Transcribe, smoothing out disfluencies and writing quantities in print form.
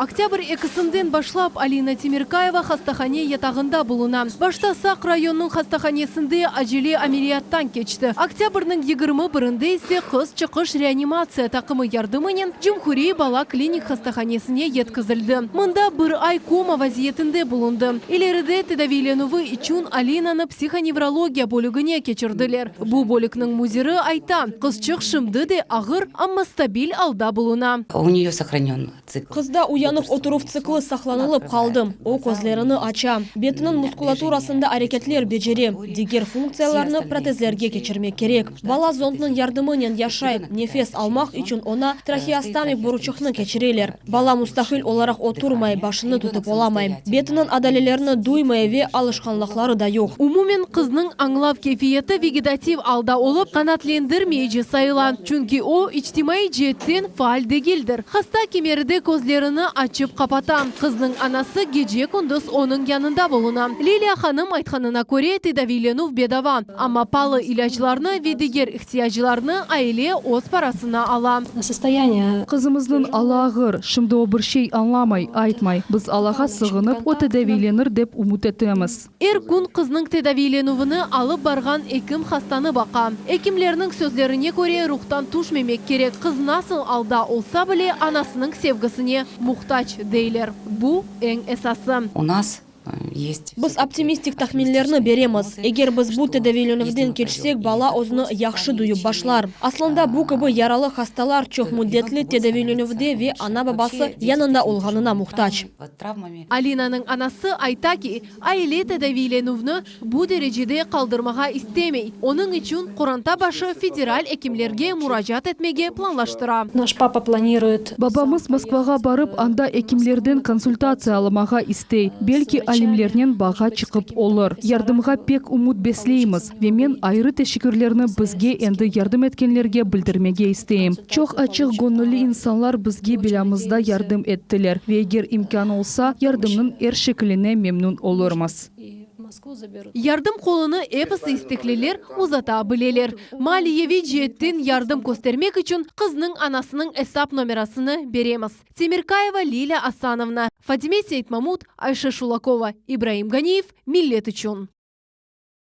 Oktâbr ekisinden başlap Alina Temirkayeva hastahane yatağında buluna. Başta Saq rayonınıñ hastahanesinde acele ameliyattan keçti. Oktâbrniñ 21-inde ise qız çıqış reanimatsiya taqımı yardımınen Cumhuriy bala klinik hastahanesine yetkizildi. Mında bir ay koma vaziyetinde bulundı. İleride tedaviylenüvi içün Alinanı psihonevrologiya bölügine keçirdiler. Bu bölükniñ müdiri ayta, qızçıq şimdi de ağır, amma stabil alda buluna. U neyo sohranyon tsikl. Qızda uyanıq oturuv tsikli saqlanılıp qaldı. O, közlerini aça, betiniñ muskulaturasında areketler becere, diger funktsiyalarnı protezlerge keçirmek kerek. Bala zondnıñ yardımınen yaşay, nefes almaq içün oña traheostomik boruçıqnı keçireler. Bala mustaqil olaraq oturmay, başını tutıp olamay, betiniñ adalelerini duymay ve alışqanlıqları da yoq. Umumen, qıznıñ añlav keyfiyeti vegedativ alda olıp, qanaatlendirmeyici sayıla, çünki o, içtimaiy ceetten faal degildir. Hasta kemeride közlerini açıp qapata. Qıznıñ anası gece-kündüz onıñ yanında buluna. Liliya hanım aytqanına köre, tedaviylenüv bedava, amma paalı ilâclarnı ve diger ihtiyaclarnı aile öz parasına ala. Qızımıznıñ alı ağır, şimdi o bir şey añlamay, aytmay. Biz Allağa sığınıp, o tedaviylenir dep ümüt etemiz. Er kün qıznıñ tedaviylenüvini alıp barğan ekim hastanı baqa. Ekimlerniñ sözlerine köre, ruhtan tüşmemek kerek, qız nasıl alda olsa bile, anasınıñ sevgisine muhtac, deyler. Bu, eñ esası. U nas est. Biz optimistik tahminlerni beremiz. Eger biz bu tedaviylenüvden keçsek, bala özüni yahşı duyıp başlar. Aslında, bu kibi yaralı hastalar çoq müddetli tedaviylenüvde ve ana-babası yanında olğanına muhtac. Alinanıñ anası ayta ki, aile tedaviylenüvni bu derecede qaldırmağa istemey, onıñ içün qoranta başı federal ekimlerge muracaat etmege planlaştıra. Naş papa planiruet. Babamız Moskvağa barıp, anda ekimlerden konsultatsiya almağa istey, belki alimlernen bağğa çıqıp olur. Yardımğa pek ümüt besleymiz ve men ayrı teşekkürlerni bizge endi yardım etkenlerge bildirmege isteyim. Çoq açıq göñülli insanlar bizge belâmızda yardım ettiler ve eger imkân olsa, yardımnıñ er şekiline memnün olurmız. Yardım qolunı episi istekliler uzata bileler. Maliyeviy ceetten yardım köstermek içün qıznıñ anasınıñ esap nomerasını beremiz. Temirkayeva Lilâ Asanovna, Fatime Seytmamut, Ayşe Şulakova, İbraim Ganiyev, Millet içün.